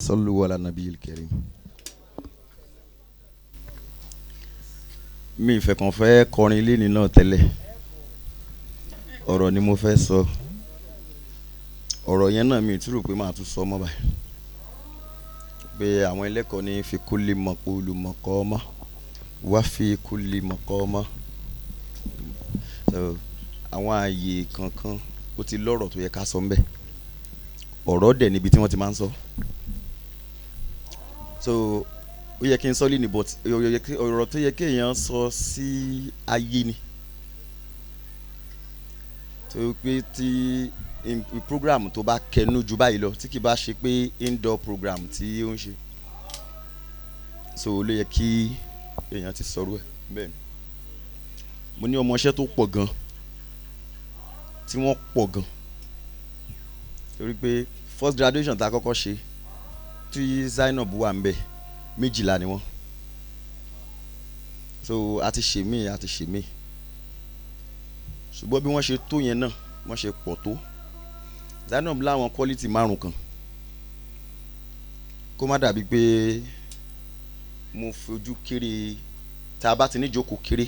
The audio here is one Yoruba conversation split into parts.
صلوا على النبي الكريم. Mi ìfẹ́ kan fẹ́ kọrin léni náà tẹ́lẹ̀, ọ̀rọ̀ ni mo fẹ́ sọ. Ọ̀rọ̀ yẹn náà mi ì túrò pé màá tún sọ mọ́ báyìí, pé àwọn ẹlẹ́kọ̀ọ́ ní fi kulli maqulu maqama wá fi kulli maqama. So àwọn ààyè kankan ó ti lọ́rọ̀ tó yẹ ká sọ ńbẹ̀, ọ̀rọ̀ dẹ̀ níbi tí wọ́n ti máa ń sọ. So ó yẹ kí n sọ lé ní, but ọ̀rọ̀ tó yẹ kí èèyàn sọ sí ayé ni, tó pé tí program tó bá kẹnu ju báyìí lọ, tí kì bá ṣe pé indoor program tí ó ń ṣe, so ló yẹ kí èèyàn ti sọ̀rọ̀ ẹ̀. Bẹ́ẹ̀ ni mo ní ọmọọṣẹ́ tó pọ̀ gan, tí wọ́n pọ̀ gan, torí pé first graduation tá a kọ́kọ́ ṣe tí Zainab wà ń bẹ̀, 12 ni wọ́n. So a ti ṣe míì, a ti ṣe míì, ṣùgbọ́n bí wọ́n ṣe tó yẹn náà wọ́n ṣe pọ̀ tó. Zainab láwọn quality 5 kan, kó má dàbí pé mo fojú kéré. Tá a bá ti níjókòó kéré,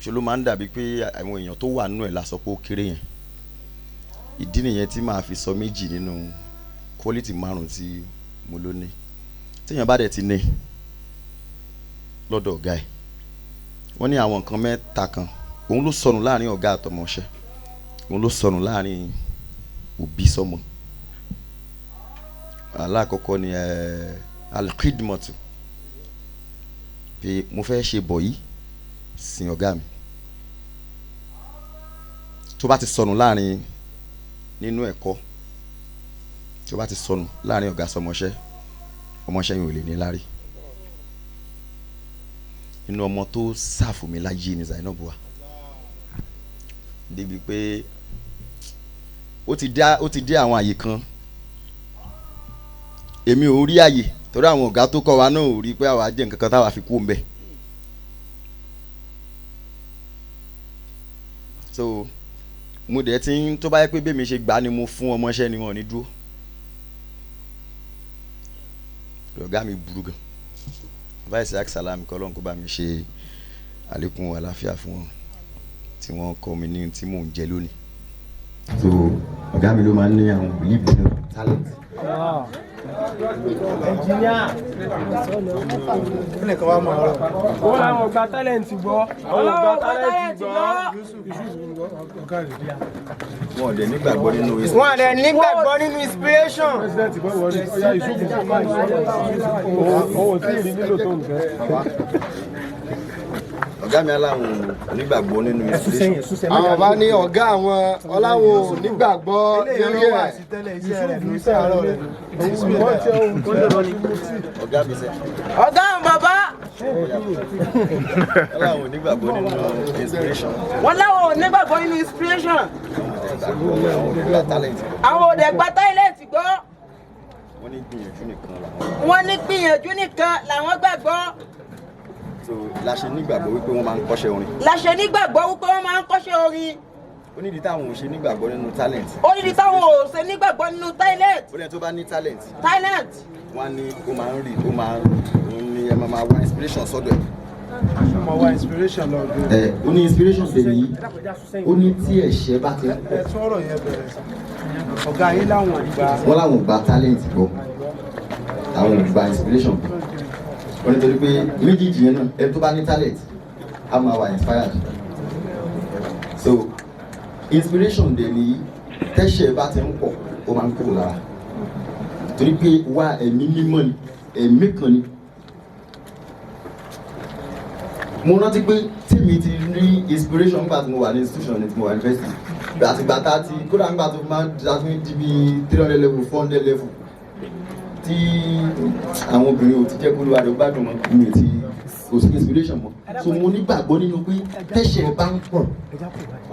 ṣe ló máa ń dàbí pé àwọn èèyàn tó wà nínú ẹ̀ la sọ pé ó kéré yẹn. Ìdí nìyẹn tí màá fi sọ 2 nínú quality 5 tí mo ló ní. Téèyàn bá dẹ̀ ti ní lọ́dọ̀ ọ̀gá ẹ̀, wọ́n ní àwọn nǹkan 3 kan, òun ló sọnù láàrin ọ̀gá àtọmọṣẹ́, òun ló sọnù láàrin òbí sọmọ. Alákọ̀ọ́kọ́ ni alkhidmatu, pé mo fẹ́ ṣe bọ̀ yìí sin ọ̀gá mi. Tó bá ti sọnù láàrin nínú ẹ̀kọ́, tó bá ti sọnù láàrin ọ̀gá sọmọṣẹ́, ọmọọṣẹ́ yìí ò lè ní lárí. Inú ọmọ tó sáfù mi láyé ni Zainab wà, débi pé ó ti dé àwọn àyè kan, èmi ò rí àyè torí àwọn ọ̀gá tó kọ́ wa náà ò rí pé àwa jẹ́ nǹkan kan táwa fi kú ń bẹ̀. So mo dẹ̀ ti ń, tó bá yẹ pé bẹ́ẹ̀ mi ṣe gbà ni mo fún ọmọọṣẹ́ ni wọn ò ní dúró. Ọ̀gá mi burú gan. Báyìí Isaac Salam, kọ́ lóun kó bá mi ṣe àlékún àlàáfíà fún wọn tí wọ́n kọ́ mi ní tí mò ń jẹ lónìí. So ọ̀gá mi ló máa ń ní àwọn belief nínú talent. Wọ́n làwọn gba talent gbọ́. Wọ́n làwọn gba talent gbọ́. Wọ́n ò dẹ̀ nígbàgbọ́ nínú inspiration. Wọ́n dẹ̀ nígbàgbọ́ nínú inspiration. Ọ̀gá mi aláwọn ò nígbàgbọ́ nínú inspiration. Àwọn bá ní ọ̀gá àwọn ọláwọn ò nígbàgbọ́ lórí ẹ̀. Ọ̀gá mi sẹ́. Ọ̀gá àwọn bàbá. Ọláwọn ò nígbàgbọ́ nínú inspiration. Wọ́n láwọn ò nígbàgbọ́ nínú inspiration. Àwọn ò dẹ̀ gba talent gbọ́. Wọ́n ní gbìyànjú nìkan làwọn. Wọ́n ní gbìyànjú nìkan làwọn gbàgbọ́. So la ṣe nígbàgbọ́ wípé wọ́n máa ń kọ́ṣẹ́ orin. La ṣe nígbàgbọ́ wípé wọ́n máa ń kọ́ṣẹ́ orin. Ó nídìí táwọn ò ṣe nígbàgbọ́ nínú talent. Ó nídìí táwọn ò ṣe nígbàgbọ́ nínú talent. Ó lẹ́ni tó bá ní talent. Talent. Wọ́n á ní ó máa ń rí, ó máa ń ní ẹ máa wá inspiration sọ́dọ̀ ẹ̀. Mo wá inspiration lọ bí. Ẹ ó ní inspiration ṣe nìyí, ó ní tí ẹ̀ṣẹ̀ bá ti. Ẹ tún ọ̀rọ̀ yẹn bẹ̀rẹ̀ sí. Ọ̀gá yín láwọn ò gba. Wọ́n láwọn ò gba talent gbọ́, àwọn ò gba inspiration gbọ́. Wọ́n nítorí pé méjèèjì yẹn náà, ẹni tó bá ní talent á máa wà inspired. So inspiration dẹ̀ nìyí, tẹ́ṣẹ̀ bá ti ń pọ̀ ó máa ń kúrò lára, torí pé wá ẹ̀mí mímọ́ ni, ẹ̀mí kan ni. Mo rántí pé tèmi ti rí inspiration nígbà tí mo wà ní institution ní tí mo wà university, àtìgbà tá a ti kódà nígbà tó máa ń di bí 300 level 400 level tí àwọn obìnrin ò ti jẹ́ kó lóra rẹ̀ gbádùn mọ́, mi ò ti kò sí inspiration mọ́. So mo nígbàgbọ́ nínú pé tẹ́ṣẹ̀ bá ń pọ̀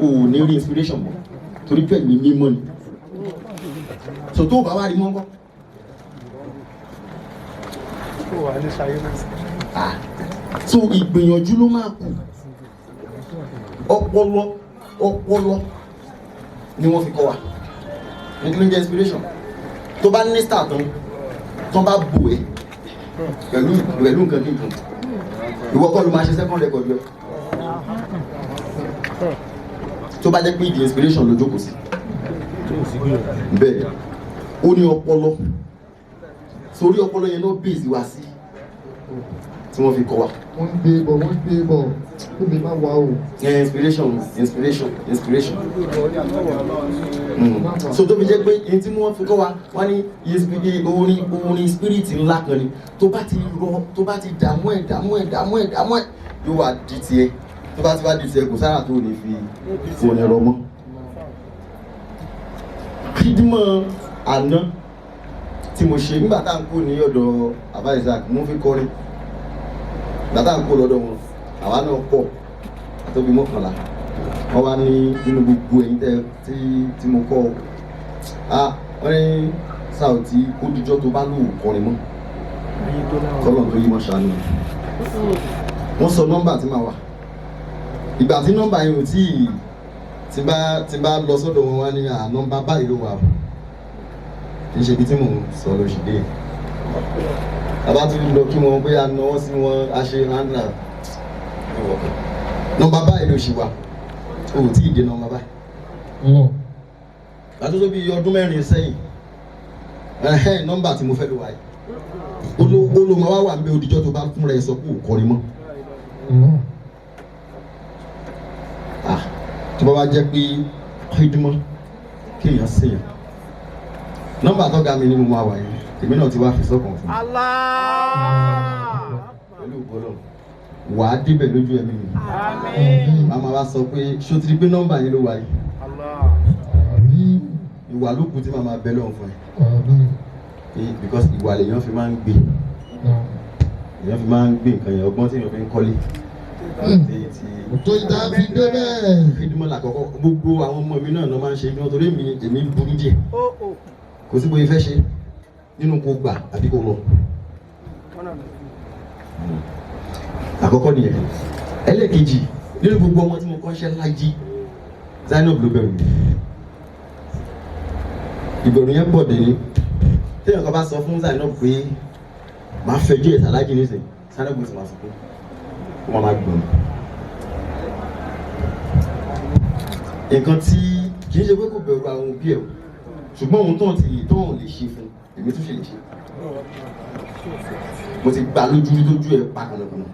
ò ní rí inspiration mọ́, torí pé ẹ̀mí mímọ́ ni. So tó o bá wá rí mọ́ ńkọ́. So ìgbìyànjú ló máa kù. Ọpọlọ ni wọ́n fi kọ́ wa ní kí ló ń jẹ́ inspiration. Tó bá ní star tán, Tán bá bò ẹ́ pẹ̀lú nǹkan kí nǹkan, ìwọ kọ́ ló máa ṣe second record yọ. Tó bá jẹ́ pé ìdí inspiration ló jókòó sí bẹ́ẹ̀, ó ní ọpọlọ sórí ọpọlọ yẹn náà bèèzì wá sí tí wọ́n fi kọ́ wa. Wọ́n ń gbé bọ̀, wọ́n ń gbé bọ̀, kó mi má wà o. Yeah, inspiration, inspiration, inspiration. So tó fi jẹ́ pé èyí tí wọ́n fi kọ́ wa, wọ́n ní orin spirit ńlá kan ni. Tó bá ti rọ, tó bá ti dààmú ẹ̀, dààmú ẹ̀, dààmú ẹ̀, dààmú ẹ̀, yóò wá di tiẹ̀. Tó bá ti wá di tiẹ̀, kò sára tó lè fi orin rọ mọ́. Kídímọ̀ àná tí mo ṣe nígbà tá à ń kó ní ọ̀dọ̀ Baba Isaac, mo fi kọrin. Nígbà tá à ń kó lọ́dọ̀ wọn, àwa náà pọ̀ àtọ́bí 11. Wọ́n wá ní nínú gbogbo ẹ̀yin tẹ́ tí mo kọ́ ọ, ah, wọ́n ní Saoty, ó dijọ́ tó bá lò kọrin mọ́ kọ́lọ̀ tó yí mọ́ ṣàánú. Wọ́n sọ nọ́mbà tí màá wà. Ìgbà tí nọ́mbà yẹn ò tí ì tí bá lọ sọ́dọ̀ wọn, wá ní à nọ́mbà báyìí ló wà o, kì í ṣe ibi tí mò ń sọ lóṣù dé. Bàbá tún lọ kí wọn bóyá náwó sí wọn, a ṣe handla. Nọ́mbà báyìí ló ṣì wà, o ò tí ì dé nọ́mbà báyìí. Àtúntò bíi ọdún 4 sẹ́yìn, ẹ̀hẹ́n, nọ́mbà tí mo fẹ́ lò wáyé, ó ló máa wá wà níbi òdìjọ́ tó bá fúnra ẹ̀ sọ pé ò kọrin mọ́. Ah, tó bá wá jẹ́ pé kídímọ́ kéèyàn sèyàn, nọ́mbà tó ga mi ni mo máa wà yẹn, èmi náà ti wá fi sọ́kàn fún mi. Pẹ̀lú ògbọ́dọ̀ wàá débẹ̀ lójú ẹ̀mí mi, màmá wa sọ pé ṣó ti rí pé nọ́mbà yẹn ló wà yìí? Ìwà ló kù tí màmá bẹ lọ́hùn fún ẹ pé because ìwà lèèyàn fi máa ń gbé, èèyàn fi máa ń gbé nǹkan yẹn, ọgbọ́n tí èèyàn fi ń kọ́lé tí Tó ìdá fi dé bẹ́ẹ̀. Kídímọ̀ làkọ́kọ́. Gbogbo àwọn ọmọ mi náà ló máa ń ṣe bí wọ́n, torí èmi burú díẹ̀. Kò sí bóyá fẹ́ ṣe nínú kó gbà àbí kó lọ. Àkọ́kọ́ nìyẹn. Ẹlẹ́ẹ̀kejì, nínú gbogbo ọmọ tí mo kọ́ ṣẹ́ láyé, Zainab ló bẹ̀rù mi. Ìbẹ̀rù yẹn pọ̀ dé téèyàn kan bá sọ fún Zainab pé máa fẹjọ́ ẹ̀ sàlájì nísìnyí, Zainab sì máa sọ pé ó máa gbọ̀n nǹkan tí kì í ṣe pé kò bẹ̀rù àwọn òbí ẹ̀ o, ṣùgbọ́n ohun tóun ti lè tóun lè ṣe fún èmi tún ṣe lè ṣe. Mo ti gbà lójú rí tójú ẹ̀ pa kànákànná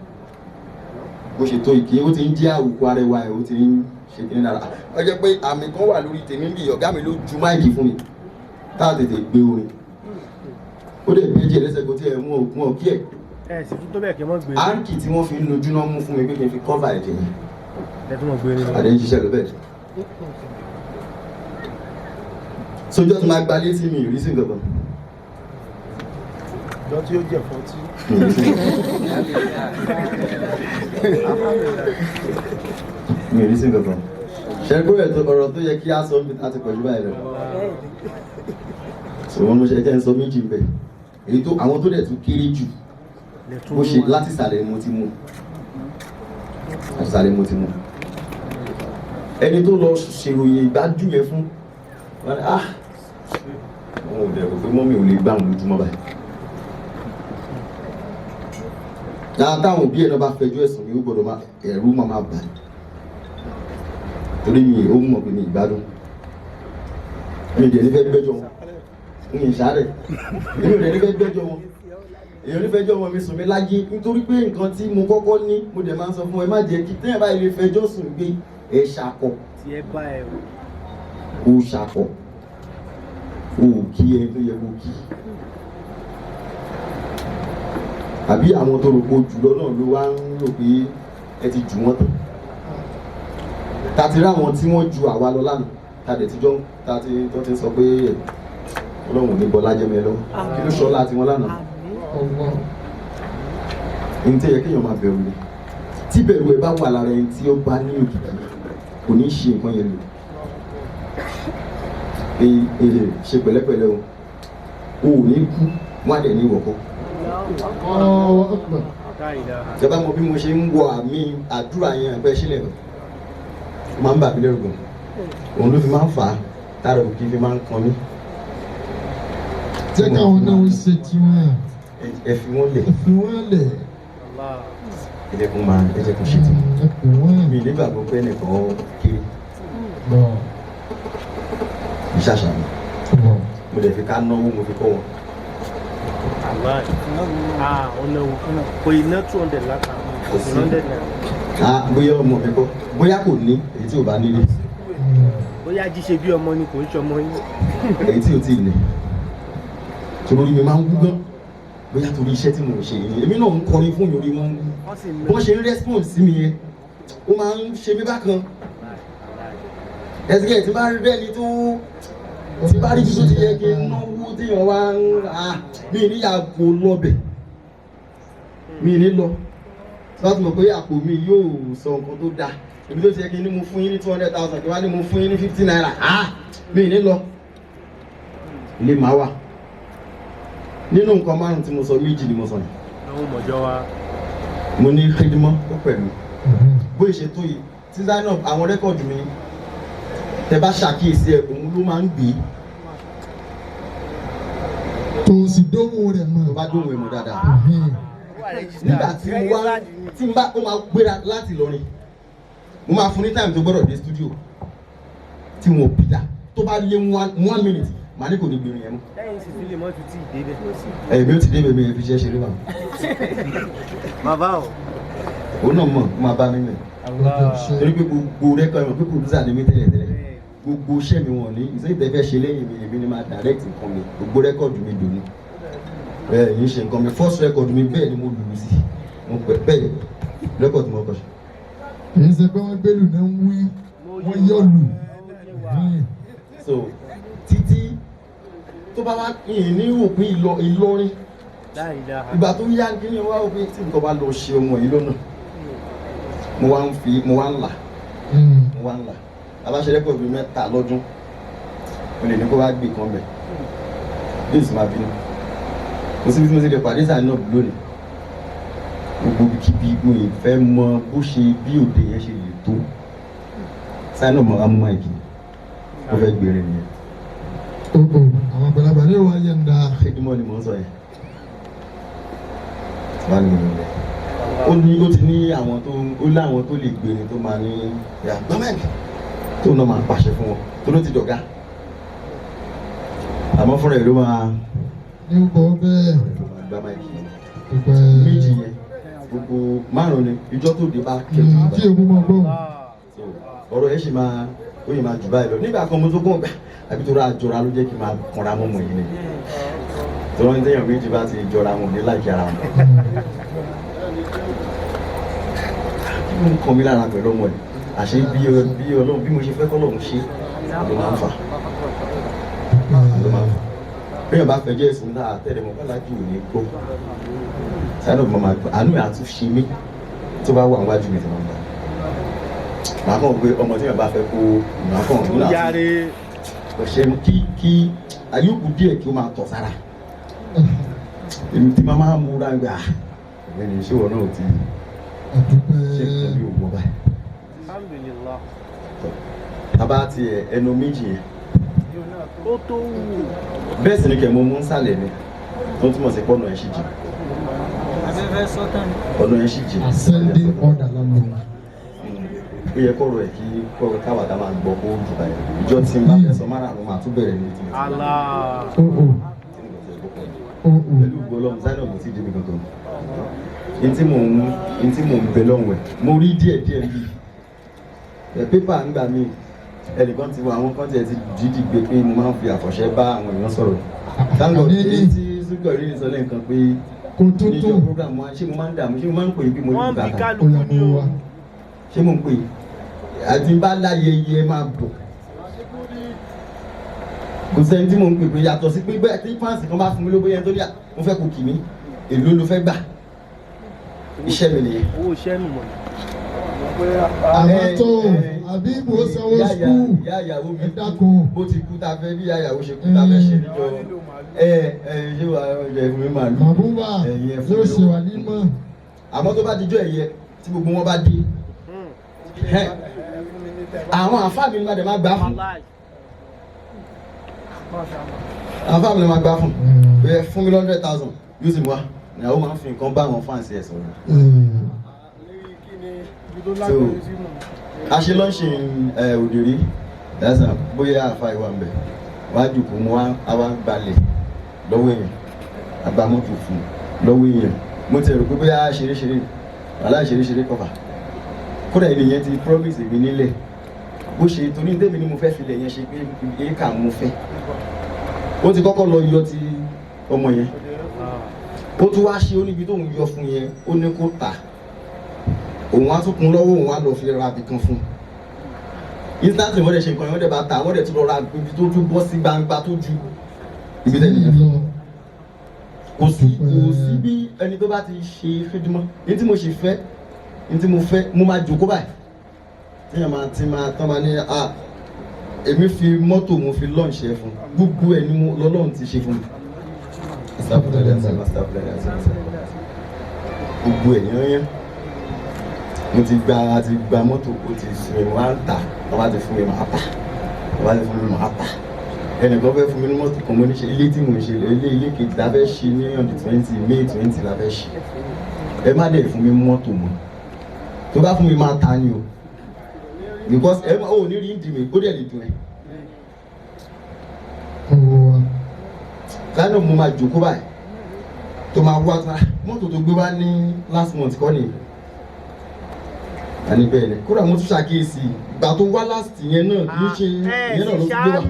bó ṣe tó ìké, ó ti ń jẹ́ àwòkọ arẹwà ẹ̀, ó ti ń ṣe kí ní dára. Ó jẹ́ pé àmì kan wà lórí tèmi bí ọ̀gá mi ló ju mic fún mi tá a tètè gbé orin, ó dẹ̀ gbé jẹ́ lẹ́sẹ̀ kó tí ẹ̀ mú ògùn ọ̀kí ẹ̀. Ẹ sì tún tó bẹ́ẹ̀ kí wọ́n gbé. Áǹkì tí wọ́n fi ń nojú náà mú fún mi pé kí n fi cover ẹ̀jẹ̀ yẹn. Ẹ tún mọ̀ gbé nínú. Àdé ń ṣiṣẹ́ lọ bẹ́ẹ̀ sójọ́ tó máa gba létí mi ìrísí nǹkan kan. Ìjọ tí ó jẹ fọtí. Mi ìrísí nǹkan kan. Mi ìrísí nǹkan kan. Ṣẹ́gbọ́n ẹ̀ ọ̀rọ̀ tó yẹ kí á sọ níbi láti pọ̀jù báyìí lọ. Sọ̀rọ̀ mo ṣe jẹ́ ń sọ méjì ń bẹ̀. Èyí tó àwọn tó dẹ̀ tún kéré jù bó ṣe láti ìsàlẹ̀ mo ti mú. Láti ìsàlẹ̀ mo ti mú. Ẹni tó lọ ṣèròyìn ìgbájú yẹn fún wọn ni, ah, wọn ò dẹ̀ rò pé mọ́mí ò lè gbà wọn lójúmọ́ báyìí. Dáa táwọn òbí ẹ̀ náà bá fẹjọ́ ẹ̀sùn mi, ó gbọ́dọ̀ máa ẹ̀rú máa bà ní. Torí mi ò mọ̀ pé mi ìgbádùn. Mi ò dẹ̀ ní fẹ́ gbẹ́jọ́ wọn. Mi ì sáré. Èmi ò dẹ̀ ní fẹ́ gbẹ́jọ́ wọn. Èèyàn ní fẹjọ́ wọn mi sùn mí láyé nítorí pé nǹkan tí mo kọ́kọ́ ní, mo dẹ̀ máa ń sọ fún ẹ, má jẹ́ kí téèyàn báyìí lè fẹjọ́ sùn gbé ẹ ṣàkọ. Tí ẹ bá ẹ o. Ó ṣàkọ. O ò kí ẹni tó yẹ kó kí. Àbí àwọn tó rò pé jùlọ náà ló wá ń rò pé ẹ ti jù wọ́n tán. Ta ti rí àwọn tí wọ́n ju àwa lọ lánàá, ta dẹ̀ ti jọ ta ti tó ti sọ pé Ọlọ́run ò ní bọlá jẹ́ mi lọ́wọ́. Kí ló ṣọlá tiwọn lánàá? Ní tí ẹ yẹ kéèyàn máa bẹ̀rù ni. Tí bẹ̀rù ẹ bá wà lára ẹni tí ó bá ní òkìkí, kò ní ṣe nǹkan yẹn lò. Ee, ṣe pẹ̀lẹ́pẹ̀lẹ́ o, o ò ní kú, wọ́n á dẹ̀ ní ìwọ̀kọ́. Ìjọba mọ bí mo ṣe ń wọ àmì àdúrà yẹn ẹgbẹ́ sílẹ̀ lọ. Ó máa ń bà mí lẹ́rù gan. Òun ló fi máa ń fà á, tára òkè fi máa ń kan mí. Jẹ́ káwọn náà ó ṣe tiwọn. Ẹ fi wọ́n lẹ̀. Ẹ fi wọ́n lẹ̀. Ẹ jẹ́ kó máa, ẹ jẹ́ kó ṣe tiwọn. Ẹ pè wọ́n. Mi nígbàgbọ́ pé ẹnìkan kéré. Bọ̀. Ìṣàṣà mi. Bọ̀. Mo lè fi ká náwó, mo fi kọ́ wọn. Ah, ọ̀nà wo kò iná 200 láta Kò sí. ₦100. Ah, bóyá ọmọ mi kọ́, bóyá kò ní, èyí tí ò bá nílé. Bóyá jíṣe bí ọmọ ni, kò ń ṣọmọ yín. Èyí tí ò tí ì ní, torí orí mi máa ń wú gan, bóyá torí iṣẹ́ tí mo ń ṣe yìí. Èmi náà ń kọrin fún mi, orí wọn ń wú. Wọ́n sì ń Bọ́n ṣe ń respond sí mi yẹn, ó máa ń ṣe mí bákan. Ẹsìkẹ́ tí bá rí bẹ́ẹ̀ ni tó tí bá rí bí tó ti yẹ kí n náwó téèyàn wá ń ah, mi ní yàgò lọ́bẹ̀, mi ní lọ láti mọ̀ pé àpò mi yóò sọ nǹkan tó dáa. Ibi tó ti yẹ kí n ní mo fún yín ní 200,000, kí wá ní mo fún yín ní ₦50, ah, mi ní lọ. Ilé máa wà nínú nǹkan márùn tí mo sọ, méjì ni mo sọ yìí. Àwọn mọ̀jọ́ wa. Mo ní xidimọ́ ó pẹ̀lú bó ṣe tó yìí tí Zainab, àwọn record mi, tẹ bá ṣàkíyèsí ẹ, òun ló máa ń gbé. Tó o sì dóhùn rẹ̀ mọ̀. Tó bá dóhùn ẹ̀ mọ̀ dáadáa, nígbà tí mo wá tí n bá ó máa gbéra láti Ìlọrin, mo máa fún ní time tó gbọ́dọ̀ dé studio tí wọn ò bí dá tó bá lé one minute, màá ní kò ní gbìyànjú yẹn mọ́. Lẹ́yìn sì tún lè mọ́ tún tí ì débẹ̀. Ẹ̀mí ó ti dé bèbè yẹn fi ṣe ṣeré bá. Bàbá o. Òun náà mọ̀, ó máa bá mi mẹ̀, torí pé gbogbo record mọ̀ pé producer ni mí tẹ́lẹ̀ tẹ́lẹ̀. Gbogbo iṣẹ́ mi wọ̀n ní ìṣe ìtẹ́fẹ́ ṣe lẹ́yìn mi, èmi ni máa direct nǹkan mi. Gbogbo record mi dùn ní bẹ́ẹ̀ yìí ṣe nǹkan mi. First record mi, bẹ́ẹ̀ ni mo lùlù sí, mo pẹ́ bẹ́ẹ̀ record mo kọ́ ṣe. Kì í ṣe pé wọ́n gbélù náà ń wí, wọ́n yọ̀lù. So títí tó bá wá yìí ní òpin Ìlọrin, ìgbà tó yá kí ni wá òpin tí nǹkan bá lọ ṣe ọmọ yìí lọ́nà, mo wá ń fi mo wá ń là mo wá ń là abáṣe record mi mẹ́ta lọ́dún, mo lè ní kó wá gbé kan bẹ̀ yóò sì máa bínú. Kò síbi tí mo ti lè pàdé Zainab lónìí, gbogbo ibikíbi mo ì fẹ́ mọ bó ṣe bí òde yẹn ṣe lè tó, Zainab mọ amú mic ó fẹ́ gbére nìyẹn. Àwọn àgbàlagbà ní ìwà yẹn ń da. Xidimọ́ ni mò ń sọ yẹn wà ní ìlú rẹ̀. Ó ní ó ti ní àwọn tó ó láwọn tó lè gbé ni tó máa ní yà gọ́mẹ̀ntì tó náà máa pàṣẹ fún wọn tó ló ti dọ̀gá, àmọ́ fúnra ẹ̀ ló máa Ní o bọ̀ bẹ́ẹ̀. ló máa gbá mic yẹn. Ìpẹ́. Méjì yẹn, gbogbo márùn ni ìjọ tó dé bá kẹ́kọ̀ọ́. Tí èmu máa gbọ́. So ọ̀rọ̀ yẹn sì máa ó yìí máa jù báyìí lọ. Nígbà kan mo tó gbọ́n gbà àbí tó rà jọra ló jẹ́ kí n máa kanra mọ́ mọ́ yìí ni tó wọ́n ní téèyàn méjì bá ti jọra wọn ní láìkí ara wọn. Kí ló ń kan mi lára pẹ̀lú ọmọ yìí? Àṣé bí Ọlọ́run bí mo ṣe fẹ́ kọ́lọ́run ṣe ló máa ń fà, ló máa ń fà. Béèyàn bá fẹjọ́ ẹ̀sùn náà tẹ́lẹ̀ mọ́ bálájú ò ní gbọ́. Sáré ọ̀gbọ́n máa gbọ́, àánú ẹ̀ àtúnṣe mí tó bá wà níwájú mi tó máa ń gbà. Màá kàn pé ọmọ tí yàn bá fẹ́ kó màá kàn Ó ń láti yáre. ọ̀sẹ̀ kí àyókù díẹ̀ kí ó máa tọ̀ sára. Èmi tí máa máa múra gbà ọ̀gbẹ́ni ìṣòwò náà ti Àdúpẹ́. ṣe nǹkan bí òwò báyìí. Alhamdulillah. Tábà ti ẹnu méjì yẹn. Ó tó wù. Bẹ́ẹ̀ sì ni kẹ̀ mo mú ń sàlẹ̀ ni tó túmọ̀ sí pọ́nà ẹ̀ ṣì jì, ọ̀nà ẹ̀ ṣì jì. Ascending order la lò. Ó yẹ kọ́rọ̀ ẹ̀ kí kọ́rọ̀ káwa ká máa gbọ́ kó jù báyìí. Ìjọ tí n bá fẹ́ sọ márààrún máa tún bẹ̀rẹ̀ ní tìmọ̀. Allah. O o o o. Pẹ̀lú gbọ́lọ́mù, Zainab kò tí ì débi kankan. N tí mò ń bẹ lọ́hùn ẹ̀, mo rí díẹ̀ díẹ̀ bí ẹ̀ pépà ń gbà mí. Ẹnìkan ti wọ, àwọn kan tiẹ̀ ti dídì gbé pé mo máa ń fi àfọ̀ṣẹ́ bá àwọn èèyàn sọ̀rọ̀. Thank God. Èyí tí Súkọ̀ rí ní sọ lẹ́ẹ̀kan pé Kò tó níjọ́ tó. program wa, ṣé mo máa ń dààmú, ṣé mo máa ń pè é bí mo ní Wọ́n ń bi bùkátà? Ó kálukú yà ní mú o. wa. Ṣé mo ń pè é àti bá láyé iye máa bọ̀? Kò sẹ́ni tí mò ń pè pé yàtọ̀ sí pé bẹ́ẹ̀ tí fáǹsì kan bá fún mi lówó yẹn tó ní à mo fẹ́ kó kì mí, èló ló fẹ́ gbà? Iṣẹ́ mi nìyẹn. Owó iṣẹ́ nù mọ̀. Àwọn tó àbí mo sanwó school. Ìyá ìyàwó mi Ẹ dákun. bó ti kú tá a fẹ́ bí ìyá ìyàwó ṣe kú tá a fẹ́ ṣe níjọ ẹ ẹ ṣé wàá ẹ fún mi màálù. Màbúwà Ẹ̀yin ẹ fún yóò mi ṣe lówó. wà ní mọ̀. Àmọ́ tó bá dijọ́ ẹ̀yẹ tí gbogbo wọn bá dé ẹ, àwọn àfáà mi ní má dẹ̀ má gbà fún. Wallahi. Àwọn family ló máa gbá fún pé fún mi 100,000 yóò sì wá. Ìyàwó máa ń fi nǹkan bá àwọn fans ẹ̀ sọ̀rọ̀. So a ṣe launching ẹ òdèrè ẹsàn bóyá àfa ìwà ń bẹ wájú kò mú wa, a wá gbalẹ̀ lọ́wọ́ èèyàn, àgbà mọ́tò fún lọ́wọ́ èèyàn. Mo ti rò pé bóyá ṣeréṣeré, wàhálà ṣeréṣeré kọfà. Kódà ènìyàn ti promise mi nílẹ̀ bó ṣe torí tèmi ni mo fẹ́ filẹ̀ yẹn ṣe pé éka mo fẹ́. Ó ti kọ́kọ́ lọ yọ ti ọmọ yẹn, ó tún wá ṣe, ó níbi tóun yọ fún yẹn, ó ní kó tà, òun á tún kún lọ́wọ́, òun á lọ fi ra ibìkan fún un. Instantly wọ́n dẹ̀ ṣe nǹkan yẹn, wọ́n dẹ̀ bá ta, wọ́n dẹ̀ tún lọ ra ibi tó tún bọ́ sí gbangba tó ju ibi tẹ̀ nìyẹn. Kò sí bí ẹni tó bá ti ṣe fídímọ́ ní tí mo ṣe fẹ́, ní tí mo fẹ́, mo máa jòkó báyìí tíyẹn máa ti máa tán máa ní à èmi fi mọ́tò, mo fi launch ẹ̀ fún gbogbo ẹ̀ ní mo lọ́lọ́run ti ṣe fún mi. Gbogbo ẹ̀ yányán mo ti gba, a ti gba mọ́tò, ó ti sùn mi, wá ń tà. Wọ́n bá ti fún mi, màá tà. Wọ́n bá ti fún mi, màá tà. Ẹnìkan fẹ́ fún mi ní mọ́tò kan, mo ní ṣe ilé tí mò ń ṣe, ilé kejì la fẹ́ ṣe ní on the 20 May 20 la fẹ́ ṣe. Ẹ má dẹ̀ fún mi mọ́tò mọ́. Tó bá fún mi, máa ta ni o, because ẹ má ò ní rí ìdí mi, ó dẹ̀ lè dùn ẹ́. Owó wa. Lánàá mo máa jòkó báyìí tó máa wá tó mọ́tò tó gbé wá ní last month kọ́ ni àní bẹ́ẹ̀ ni. Kódà mo tún ṣàkíyèsí ìgbà tó wá last yẹn náà, kì í ṣe ìyẹn náà ló tún gbé wá.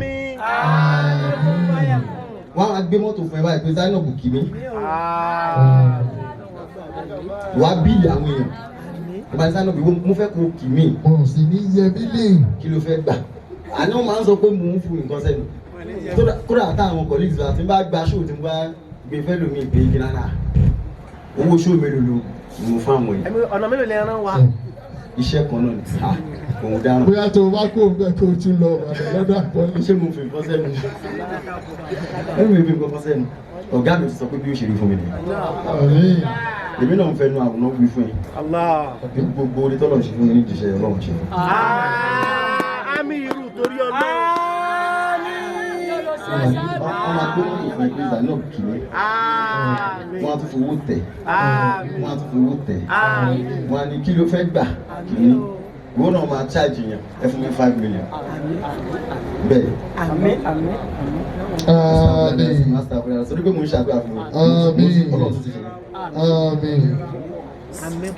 Wọ́n á gbé mọ́tò fún ẹ báyìí pé Zainab kì mí wàá bill àwọn èèyàn ìbá Zainab, mo fẹ́ kó kì mí. Wọn ò sì ní yẹ mí lè. Kí ló fẹ́ gbà? Àná wọn máa ń sọ pé mò ń fún nǹkan sẹ́nu. Kódà táwọn colleagues wa tí n bá gba show, tí n bá gbé fẹ́ lómi ìpè igi rárá, owó show mélòó ló mo fún àwọn yìí? Ọ̀nà mélòó lè rán wa? Iṣẹ́ kan náà ni. Ah, òun dáràn. Bóyá tó o bá kó o bẹ́ẹ̀ kó o tún lọ ọ̀dọ̀ lọ́dọ̀ àpọ́nlé. Ṣé mo fi nǹkan sẹ́nu? Ẹ̀mí mi fi nǹkan sẹ́nu. Ọ̀gá mi ti sọ pé bí ó ṣe rí fún mi nìyẹn. Àmín. Èmi náà ń fẹnu àwòrán wí fún ẹ. Allah. Bí gbogbo orí tọ́lọ̀ ṣe fún mi nídìí iṣẹ́ Ọlọ́run ṣe fún mi. Àmì irú torí Ọlọ́run. Wọ́n máa gbé mọ́tò fún ẹ pé Zainab kì í. Wọ́n á tún fowó tẹ̀, wọ́n á tún fowó tẹ̀. Wọ́n á ní kí ló fẹ́ gbà kì í. Ìwọ náà máa charge yẹn, ẹ fún mi 5 million bẹ́ẹ̀. Àmín, àmín. Àmín. Master prayer sọ pé mo ń ṣàdúrà fún mi. Àmín. Ọlọ́run tún ti ṣe. Àmín.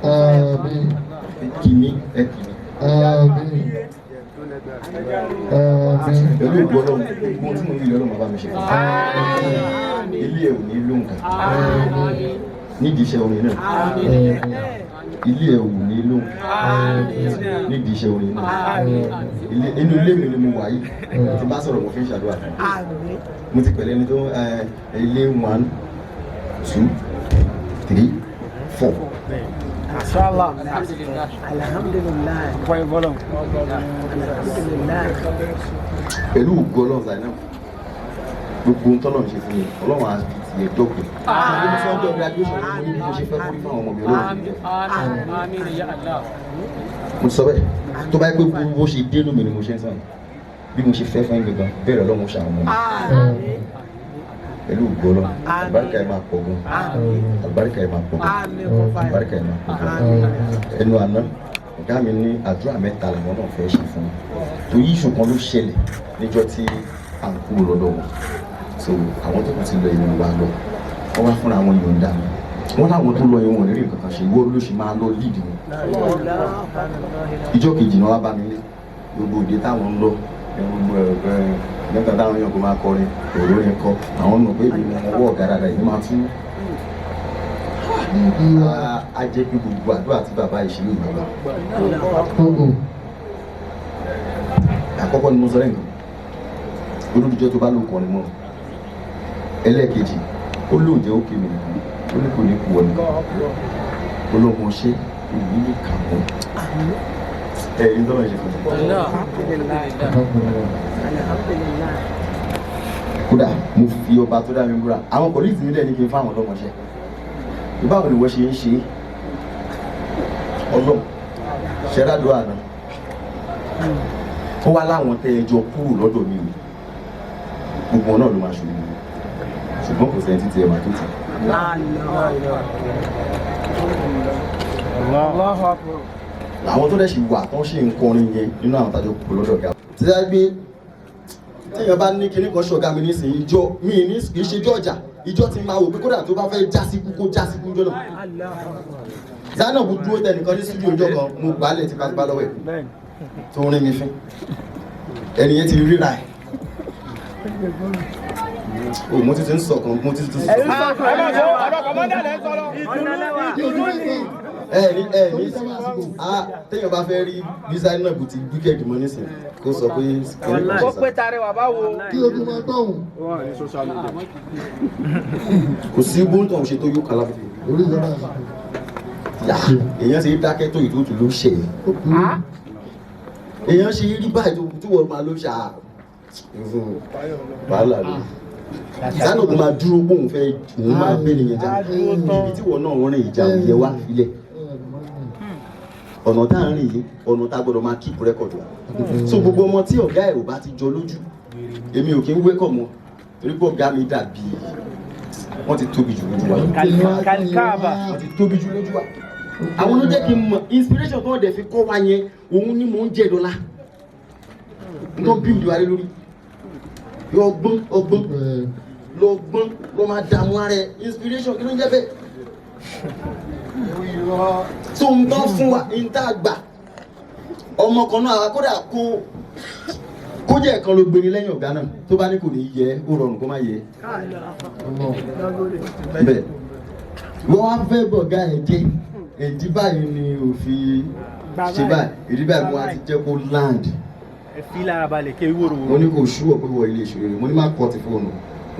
Àmín. Kì mí, ẹ kì mí. Àmín. Àmín. Pẹ̀lú ògbó Ọlọ́run, gbogbo ohun tí mo ń rí Ọlọ́run máa bá mi ṣe fún mi. Ilé ẹ̀ ò ní lóǹkà nídìí iṣẹ́ orin náà. Ilé ẹ̀ ò ní lóǹkà nídìí iṣẹ́ orin náà. Inú ilé mi ni mo wà yìí tí bá sọ̀rọ̀, mo fi ń ṣàdúrà fún mi. Mo ti pẹ̀lẹ́ ẹni tó ilé one, two, three, four. Mashallah. Alhamdulillah. Alhamdulillah. Pẹ̀lú ògo Ọlọ́run, Zainab, gbogbo ohun tọ́lọ́run ṣe fún mi, Ọlọ́run á fi tiẹ̀ dọ́gbẹ̀. Ṣé mo sọ ọjọ́ graduation ni mo ní bí mo ṣe fẹ́ kórí fún àwọn ọmọ mi, Ọlọ́run ti jẹ́ mo sọ bẹ́ẹ̀. Tó bá yẹ pé bó ṣe dénú mi ni mo ṣe ń sọ yìí, bí mo ṣe fẹ́ fún yín gangan bẹ́ẹ̀ lọ́lọ́run ṣe àwọn ọmọ mi. Pẹ̀lú ògo Ọlọ́run, àlùbáríkà ẹ̀ máa pọ̀ gan, àlùbáríkà ẹ̀ máa pọ̀ gan, àlùbáríkà ẹ̀ máa pọ̀ gan. Ẹnu àná, ọ̀gá mi ní àdúrà mẹ́ta làwọn náà fẹ́ ṣe fún mi torí ìṣù kan ló ṣẹlẹ̀ níjọ́ tí à ń kúrò lọ́dọ̀ wọn. So àwọn tó kù ti lọ, ìwọ̀n wa lọ, wọ́n wá fúnra wọn yọ̀ǹda mi. Wọ́n láwọn tó lọ ìwọ̀n rí nǹkan kan ṣe, ìwọ ló ṣe máa lọ lead wọn. Ìjọ́ kejì náà wá bá mi lé gbogbo òde táwọn ń lọ, gbogbo ẹ nígbà táwọn èèyàn kò máa kọrin òró yẹn kọ àwọn mọ̀ pé èmi mo wọ́ ọ̀gá dáadáa, èmi máa tún á jẹ́ pé gbogbo àdúrà tí bàbá yìí ṣe yóò gbàgbà. Àkọ́kọ́ ni mo sọ lẹ́yìn olùdíjọ́ tó bá lò kọrin mọ́. Ẹlẹ́ẹ̀kejì, ó lóun jẹ́ òkè mi nìkan, ó ní kò ní kú ọ nìkan, ó ló mọ ṣé òní lè kà wọ́n ẹ̀yin tó lọ́ọ́ ṣe fún mi. Alhamdulillah. Kódà mo fi ọba tó dá mi búra, àwọn colleagues mi dẹ̀ ní kí n fáwọn ọlọ́mọṣẹ́. Báwo ni wọ́n ṣe ń ṣe ọlọ́m ṣẹ́rádùn àná? Ó wá láwọn tẹ́ ẹ jọ kúrò lọ́dọ̀ mi o, gbogbo wọn náà ló máa ṣòro. Ṣùgbọ́n kò sẹ́ni títí ẹ̀ máa tó tì. Allahu Akbar. Àwọn tó dẹ̀ ṣì wà tán ṣì ń kọrin yẹn nínú àwọn tàjọ kò lọ́dọ̀ ọ̀gá. Tí a gbé téèyàn bá ní kinní kan ṣọ̀gá mi nísìnyí, ìjọ mi ní kì í ṣe ijó ọjà, ìjọ ti máa wò pé kódà tó bá fẹ́ já síkú kó já síkú jọ náà. Zainab dúró tẹnìkan ní studio ọjọ́ kan, mo gbálẹ̀ tipátipá lọ́wọ́ ẹ̀ Bẹ́ẹ̀ni. tó ń rí mi fín. Ẹni yẹn ti ríra ẹ̀. O mo ti ti ń sọ̀kan, mo ti ti ń sọ̀kan. Ọ̀rọ̀ kọ̀mọ́dà lẹ́ sọ̀rọ̀. Kí ojú lè sọ. Ẹ ní ẹ ní a téèyàn bá fẹ́ rí bí Zainab ti wicked mọ́ nísìnyí, kó sọ pé kinní kan Kó ṣe pé sá. tare wà báwo. Kí ojú máa gbọ̀hùn. Kò sí bóńtò ṣe tó yóò kálá fún mi. Orí ìjọba àsìkò. Yà, èèyàn ṣe dákẹ́ tó ìtòtù ló ṣe é. Ó burú. Èèyàn ṣe rí báyìí tó tí wọ́n máa ló ṣe à wàhálà rẹ̀. Zainab máa dúró pé òun fẹ́ òun máa gbé nìyẹn jà. Ibi tí wọ́n náà ń rìn ìjà òun yẹ wá filẹ̀. Ọ̀nà tá à ń rìn yìí, ọ̀nà tá a gbọ́dọ̀ máa keep record wa. So gbogbo ọmọ tí ọ̀gá ẹ̀ ò bá ti jọ lójú, èmi ò kí ń wékọ̀ mọ́ torí pé ọ̀gá mi dàbí wọ́n ti tóbi jù lójú wa. Kalikaba. Wọ́n ti tóbi jù lójú wa. Àwọn ló jẹ́ kí n mọ̀ inspiration tó dẹ̀ fi kọ́ wa yẹn, òun ni mò ń jẹ́ dọ́là. N tó build wa lé lórí. Yọ ọgbọ́n ọgbọ́n lọ gbọ́n lọ máa dààmú ara ẹ, inspiration kí ló ń jẹ́ bẹ́ẹ̀. Tó ń tán fún wa ń tá a gbà ọmọ kan náà àwa kódà kó jẹ́ ẹ̀kan ló gbéni lẹ́yìn ọ̀gá náà, tó bá ní kò ní yẹ, ó rọrùn kó má yẹ bẹ́ẹ̀. Wọ́n wá fẹ́ bọ̀gá ẹ̀ jẹ́ ìdí báyìí ni òfin ṣe báyìí, ìdí báyìí mo wá ti jẹ́ kó land. Ẹ fi lára balẹ̀ kí wòrò Mo ní kò ṣúwọ̀ pé wọ ilé ìṣòro rẹ̀, mo ní má kọ́ ti fóònù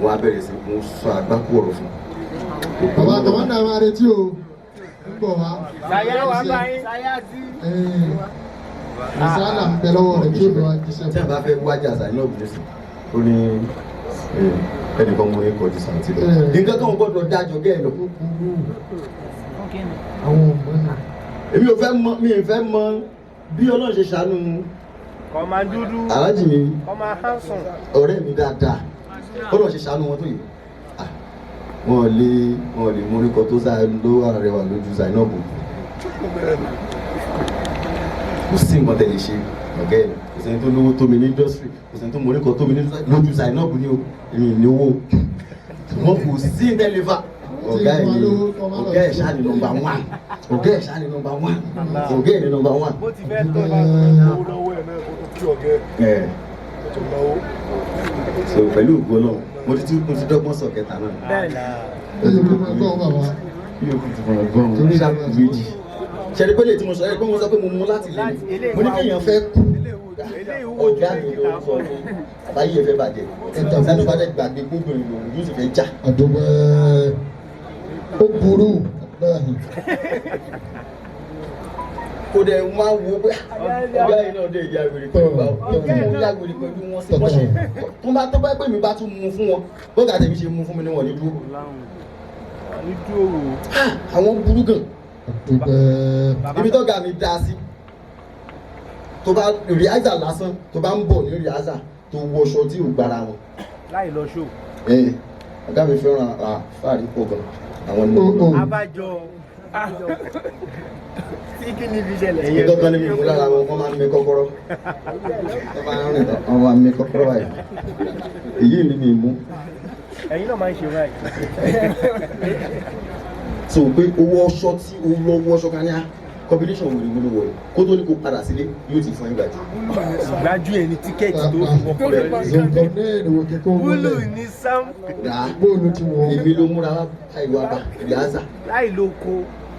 wọn á bẹ̀rẹ̀ sí mo sọ àgbákò ọ̀rọ̀ fún un. Bàbá kọ̀mọ́dà máa retí o. Ń bọ̀ wá. Ṣayá wà báyìí. Ṣayá sí. Ìsáàlà ń bẹ lọ́wọ́ rẹ̀ tí ó bẹ̀ wá jíṣẹ́. Tí a bá fẹ́ wájà Zainab nísìn, ó ní ẹnìkan mú ikọ̀ ju sàǹtì lọ. Nǹkan kan ò gbọ́dọ̀ dájọ́ gẹ́ẹ̀ lọ. Ó burú. Àwọn ọmọ náà. Èmi ò fẹ́ mọ, mi ò fẹ́ mọ bí Ọlọ́run ṣe ṣàánú Kọ́má dúdú. aláàjì mi, Kọ́má handsome. ọ̀rẹ́ mi dáadáa, Ọlọ́run ṣe ṣàánú wọn tó yìí. Ah, wọn lè mú orúkọ tó sá ló ara rẹwà lójú Zainab. Kò sí nǹkan tẹ̀lé ṣe ọ̀gá ẹ̀, kò sẹ́ni tó lówó tó mi ní industry, kò sẹ́ni tó mọ orúkọ tó mi ní lójú Zainab ní o, èmi ní owó wọn kò sí tẹ́lifà. Ọ̀gá ẹ̀ ní ọ̀gá ẹ̀ ṣáà ní number one, ọ̀gá ẹ̀ ṣáà ní number one, ọ̀gá ẹ̀ ní number one. Bó ti fẹ́ tó bá Owó lọ́wọ́ ẹ̀ náà kó tó kí ọ̀gẹ́ Ẹ̀ tó tó náwó. So pẹ̀lú ògo Ọlọ́run, mo ti dọ́gbọ́n sọ kẹta náà. Bẹ́ẹ̀ni. Ó yẹ kó máa gbọ́ bàbá. Yóò kú ti fọ̀rọ̀ gbọ́n ṣáàpù méjì. Ṣẹ̀rí pé lè tí mo sọ ẹ́ pé mo sọ pé mo mú láti lè ní mo ní kéèyàn fẹ́ kú, ọ̀gá mi ló sọ fún àbáyé ẹ fẹ́ bàjẹ́ sani bá dẹ̀ gbàgbé gbogbo ìlú yóò sì fẹ́ já. Àdúgbò ó burú. Bẹ́ẹ̀ni. Kò dẹ̀ wá wo pé ọ̀gá yìí náà dé ìyá wèrè pẹ̀lú wa, ó mú ìyá wèrè pẹ̀lú wọn sí wọ́n ṣe tó bá pè mí bá tún mú fún wọn bọ́gà tèmi ṣe mú fún mi níwọ̀n ní dúró. Ní dúró. Àwọn burú gan. Àdúgbò. Ibi tó ga mi dá sí, tó bá rìhásà lásán, tó bá ń bọ̀ ní rìhásà tó wọṣọ tí ò gbára wọn. Láì lọ ṣó. Ẹ ọ̀gá mi fẹ́ràn àfáàrí pọ̀ gan àwọn ni Ó mo ó. Abájọ. Tí kí ni fi ṣẹlẹ̀? Nǹkan kan ní mi mú lára wọn, wọ́n máa ń mi kọ́kọ́rọ́, wọ́n máa ń rìn tán, wọ́n máa ń mi kọ́kọ́rọ́ báyìí, èyí ni mi mú. Ẹ̀yin náà máa ń ṣe báyìí. So pé owó ọṣọ tí owó ọwọ́ ọṣọ kan ní á combination wèrè wúlò wọ̀ kó tó ní kó padà sílé yóò ti fún ìgbà jù. Ìgbájú ẹ̀ ní tíkẹ́ẹ̀tì tó fi wọkọ̀ lọ. Zọ̀kọ̀nẹ́ẹ̀nì wò kíkó Búlù wọlé. ní Sam Rà á Bóòlù ti wọ̀. Èmi ló múra wá báyìí wá bá rìhásà. Láì lóko.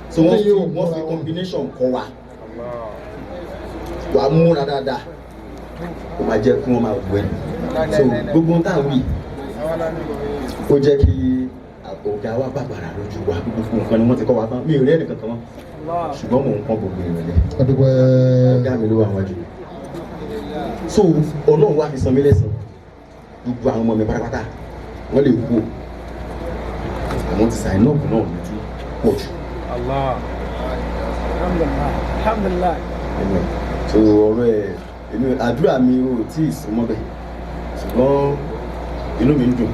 So wọ́n fi combination kọ́ wa, wà á múra dáadáa, ó máa jẹ́ kí wọ́n máa wẹ̀. So gbogbo ohun tá à ń wí, ó jẹ́ kí ọ̀gá wa bàbàrà lójú wa. Gbogbo nǹkan ni wọ́n ti kọ́ wa tán, mi ò rí ẹnìkan kan mọ́, ṣùgbọ́n mò ń pọ́n gbogbo ìrọ̀lẹ́. Àdúgbò. Ọ̀gá mi ló wà wájú mi. So Ọlọ́run wá fi san mí lẹ́san, gbogbo àwọn ọmọ mi pátápátá wọ́n lè kú o, àwọn ti Zainab náà lójú pọ̀ jù. Allah. Alhamdulillah. Alhamdulillah. Ẹnu so ọ̀rọ̀ ẹ̀, èmi àdúrà mi ò tí ì súnmọ́ bẹ́ẹ̀, ṣùgbọ́n inú mi ń dùn.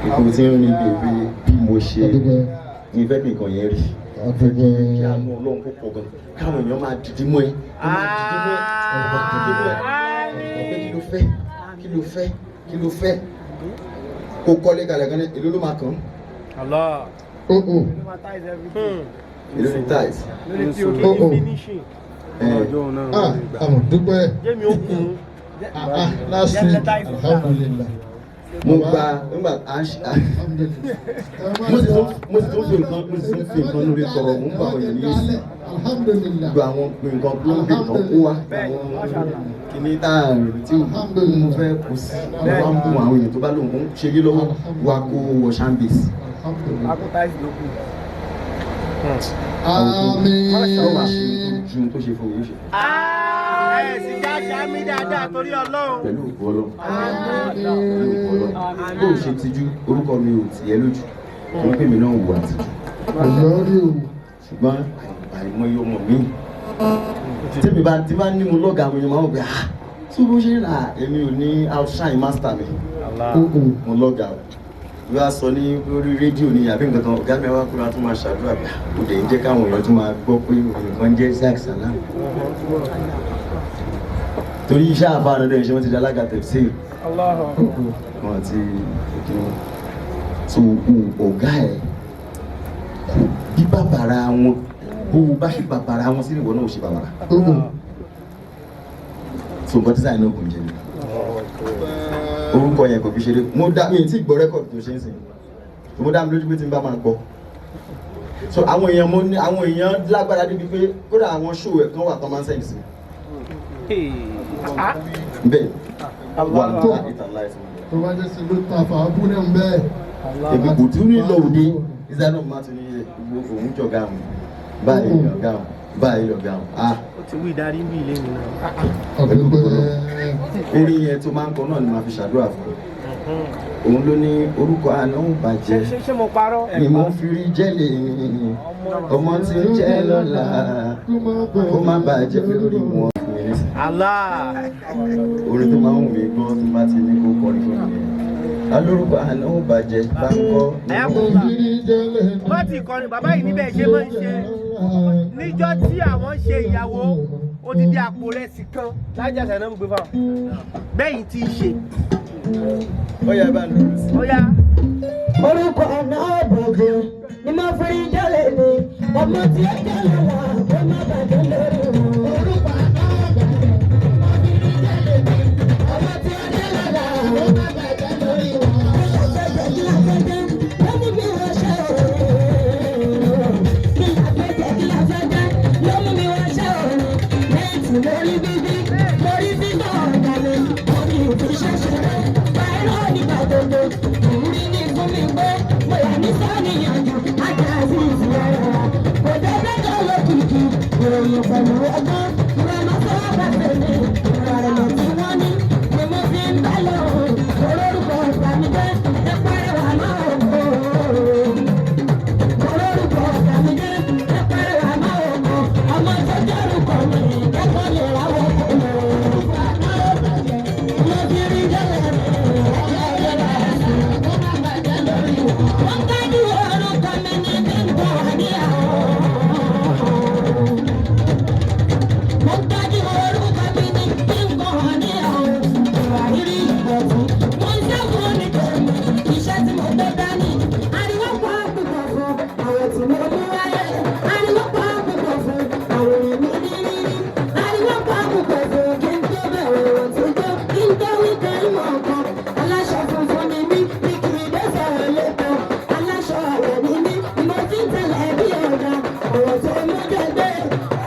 Ipò tí ń rin bèbè bí mo ṣe Adúpẹ́. ní fẹ́ kí nǹkan yẹn rí. Adúpẹ́. Kí àánú Ọlọ́run kó pọ̀ gan, káwọn èèyàn máa dìde mọ́ ẹ, kó máa dìde mọ́ ẹ, kó máa dìde mọ́ ẹ. Ọ̀pẹ, kí ló fẹ́, kí ló fẹ́, kí ló fẹ́? Kó kọ́lé kalẹ̀ gan ní èló ló máa kàn án? Allah. Ó ó. Èló ní tiles? Lórí tí o kì Oh, í oh. finishing. Ah, àmọ̀ dúpẹ́. Jẹ́mi ó kun. Ah ah, last week, alhamdulillah. Mo gba nígbà à ń ṣe Alhamdulillah. mo sì tún fi nǹkan, mo sì tún fi nǹkan lórí tọrọ, mo ń bá àwọn èèyàn ní yéésì. Alhamdulillah. Gbogbo àwọn nǹkan plumbing kan kó wá, àwọn kìíní tá a rò tí mo fẹ́ kó sí, mo wá ń bùn àwọn èèyàn tó bá lóun ń ṣe yé lọ́wọ́ wa kó wọ shambis. Alhamdulillah. Akótáìsì ló kù. Àmín. Ó wàá ṣe ju ohun tó ṣe fún mi, yóò ṣe fún mi. Ẹ sì já sàmì dáadáa torí Ọlọ́run. Pẹ̀lú òkú Ọlọ́run, pẹ̀lú òkú Ọlọ́run, bó o ṣe tijú, orúkọ mi ò tì ẹ́ lójú, torí pé mi náà wù àtijú. Ọ̀yọ́ rí o. Ṣùgbọ́n àìmọye ọmọ mi tẹ́mi bá tí bá ní mo lọ́gàá, àwọn èèyàn máa ń wọ̀ pé, ah, tí bó ṣe ń rà, èmi ò ní outshine master mi. Ó ó. Mo lọ́gàá o. Bí wàá sọ ní orí rédíò ní àbí nǹkan kan, ọ̀gá mi wá kúrò, á tún máa ṣàdúrà bí kò dé ń jẹ́ káwọn èèyàn tún máa gbọ́ pé nǹkan jẹ́ Isaac Salam, torí iṣẹ́ àfáàná dẹ̀ ṣe, wọ́n ti di alága tẹ̀síì wọn ti kí wọn so ọ̀gá ẹ̀ kò bí bàbàrà wọn, bó o bá ṣe bàbàrà wọn sí, ìwọ náà ò ṣe bàbàrà. Ó ó. So nǹkan tí sáà náà kò ń jẹ ni orúkọ yẹn kò fi ṣeré. Mo dá mi tí gbọ́ record tó ṣe ń sìn, mo dá mi lójú pé tí n bá máa gbọ́. So àwọn èèyàn, mo ní àwọn èèyàn lágbára débi pé kódà àwọn show ẹ̀ kan wà tán máa ń send sí mi bẹ́ẹ̀ wà ní ìtàn láì fún mi. Tó bá jẹ́ sí ló ta fàábù náà ń bẹ́ẹ̀. Èmi kò tún ní lọ òde, ìsáná máa tún ní gbogbo òun jọ̀gá àwọn báyìí, lọ̀gá àwọn báyìí, lọ̀gá àwọn, ah. Ó ti wí ìdarí ń bí ilé mi náà. Àdúpẹ́. Orin yẹn tó máa ń kọ náà ni màá fi ṣàdúrà fún un. Òun ló ní orúkọ àná ò bàjẹ́. Ṣé mo parọ́? Ni mo fi rí jẹ́lẹ̀ ọmọ tí ń jẹ́ lọ́la, kó má bàjẹ́ lórí wọn fún mi nísìnyí. Allah. Orin tó máa ń wù mí gbọ́ tó bá ti ní kó kọrin fún mi nìyẹn. Alórúkọ àná ò bàjẹ́ bá ń kọ́. Ayakunla. Wọ́n ti kọrin bàbá yìí níbẹ̀ ṣe máa ń ṣe. Níjọ́ tí àwọn ṣe ìyàwó, odidi àpò rẹ̀ sì kan lájà sànà ń gbé fáwọn. Bẹ́yìn tí í ṣe. Ó yá, bá ń lù ú sí. Ó yá. Orúkọ náà bàjẹ́ ni mo fi rí jẹ́lẹ̀ ni ọmọ tí ó jẹ́ lọ́la, kó má bàjẹ́ lórí wọn. Orúkọ náà bàjẹ́ ni mo fi rí jẹ́lẹ̀ ni ọmọ tí ó jẹ́ lọ́la, kó má bàjẹ́ lórí wọn. Kí la fẹ́ jẹ, kí la fẹ́ jẹ ló mú mi wá ṣe òun. Kí la fẹ́ jẹ, kí la fẹ́ jẹ ló mú mi wá ṣe òun. Lẹ́yìn tí mo rí bíbí, mo rí bíbọ̀ ọ̀gá mi, mo ní ìfiṣẹ́ ṣeré. Báyìí náà nígbà gbogbo, ìrírí ní fún mi pé mo yà ní sàníyànjú àjàzí ìfìyàrá. Kò jẹ́ bẹ́ẹ̀ lókìkí, ìròyìn pẹ̀lú ọgbọ́n, ìrọ̀lọ́ sọ́wọ́ bá tẹ̀lé, ìrọ̀lẹ́ tí wọ́n ní ni mo fi ń bá lọ. Olórúkọ ìgbàmídé, ẹ pẹ́rẹ́ wà náà o. Olórúkọ ìgbàmídé, ẹ pẹ́rẹ́ wà náà o. Ọmọ tó jẹ́rùkọ mi, kẹ́kọ̀ọ́ lè ráwọ́ kọ́ mi. Mo fi rí jẹ́lẹ̀ mi, ọjọ́ ìjọba ẹ̀sìn, kó má bàjẹ́ lórí wọn. Wọ́n tọ́jú orúkọ mi ní bí n kò wà ní àwọn. Mo gbájú orúkọ mi ní bí n kò hàn ní àwọn ìwà rírí ìdọ̀tí. Mo ń ṣẹ́gun ní tèmi, iṣẹ́ tí mo gbé dání. Ariwo pọ̀ púpọ̀ fún àwọn tí mo mú wáyé. Ariwo pọ̀ púpọ̀ fún àwọn èèyàn mi ní rírí. Ariwo pọ̀ púpọ̀ fún kí n tó bẹ̀rẹ̀ wọ̀n tó tó. Kí n tó wí pé ìmọ̀ kan. Aláṣọ funfun ni mí, mi kì í dé sọ̀rọ̀ lẹ́kọ̀ọ́. Aláṣọ àwẹ̀ ni mí, mo ti ń tẹ̀lé bí ọ̀gá. Ọ̀rọ̀ tó mú jẹ́gbẹ́,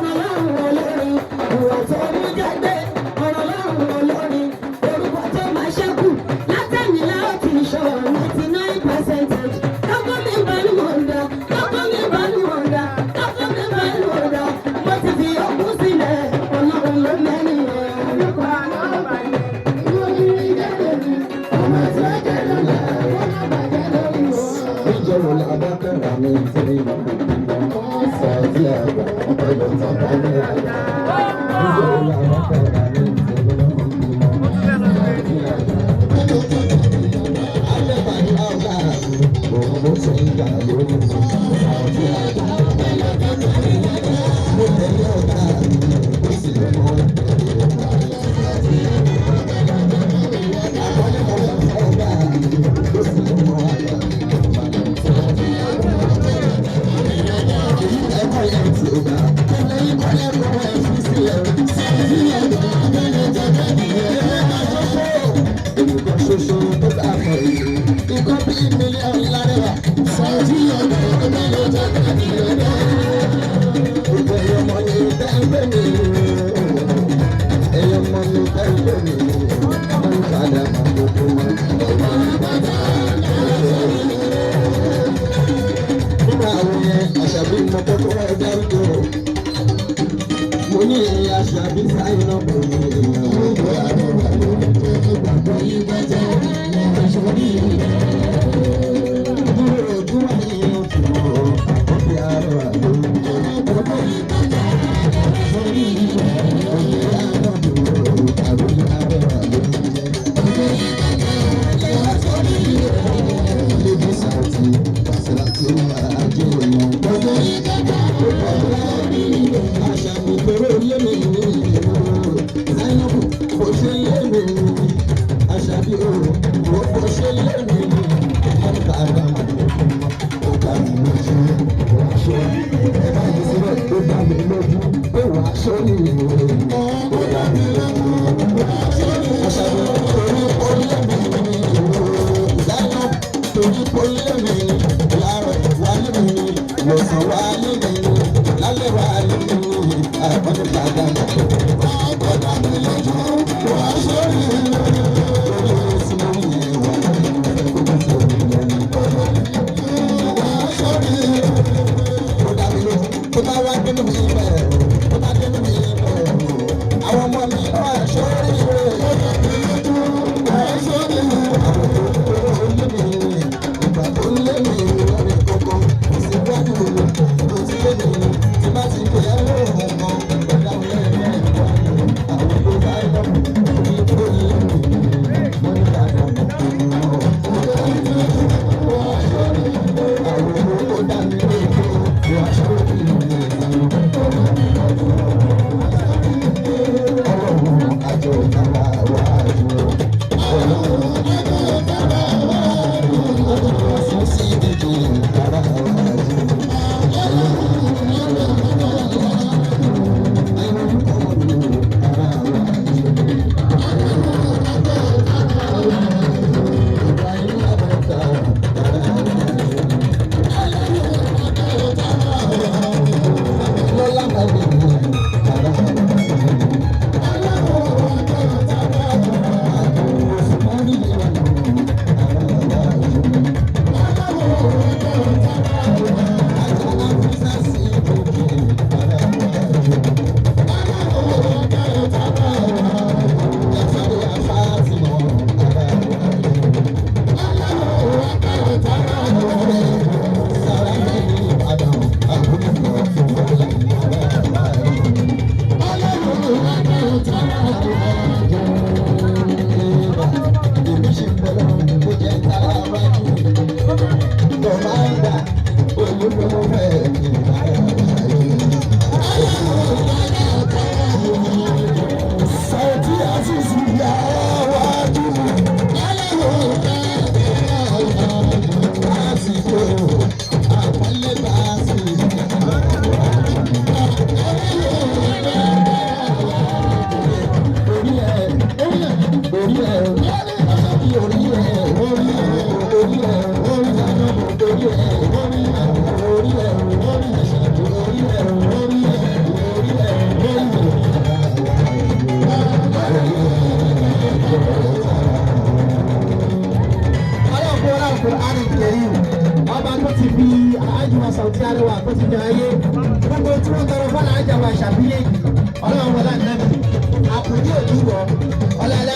ọ̀rọ̀ olórin. Ọ̀rọ̀ tó mú jẹ́gbẹ́, ọ̀rọ̀ olórin. Orúkọ tó máa ṣẹ́kù látẹ̀yìn láti ṣọ 99%. Lọ́kọ́ mi bá ní wọ̀ǹda, lọ́kọ́ mi bá ní wọ̀ǹda, lọ́kọ́ mi bá ní wọ̀ǹda. Mo ti fi ọkùn sílẹ̀, ọlọ́run ló mẹ́rin rẹ̀. Orúkọ àná bàjẹ́. Ọmọ tí ó jẹ́ lọ́la, kó má bàjẹ́ lórí wọn. Níjọ́rò làbákàrà mi tí mi máa ń bímọ. Sàdí àgbà ọ̀pẹ̀lọ̀ tàbá ní àgbà. Níjọ́rò làbákàrà mi tí mi máa ń bímọ. Sàdí àgbà. Alẹ́ bàjẹ́ ọ̀gá. àgbà lórí Saoty àgbà. Mo tẹ̀lé ọ̀gá mi, ó sì lọ́mọ tẹ̀lé ọ̀gá mi. Àkọlé mo fẹ́ ọ̀gá mi, ó sì lọ́mọ àgbà. Ẹ̀kọ́ yẹn ti ọ̀gá. Ẹ̀lẹ́yìn kọ́lẹ́ kọ́ ẹ̀ fi sílẹ̀. Saoty àgbà abẹ́lẹ̀ jẹ́jẹ́ nìyẹn. Olùkọ́ ṣoṣo tó bá mọ̀ èyí. Ikọ́ bí mílíọ̀nù lárẹ́wà. Saoty àgbà abẹ́lẹ̀ jẹ́jẹ́ nìyẹn. Gbogbo ẹ̀yọ́ ọmọ mi tẹ́ ń pè mí. Ẹ̀yọ́ ọmọ mi tẹ́ ń pè mí. Wọ́n ń padà máa gbogbo wọn. Nínú àwọn yẹn, àṣàbí mo kọ́kọ́ ẹ dárúkọ. Mo ní ìyẹn àṣàbí sáyẹn náà kò ní ìyẹn. Dúró ojú wa ní oṣù ọ̀bí àárọ̀ àlọ́. Lọ́sàn wá lé mi, lálẹ́ wá lé mi, àwọn ìbàdàn. Ọba tó ti fi aláàjì wa Saoty Arewa tó ti jẹ ayé gbogbo tí wọ́n tọrọ fún aláàjì wa ṣàbílẹ̀ ọlọ́run wọlé ànábì àkùdí òdúwọ̀ ọlọ́lá.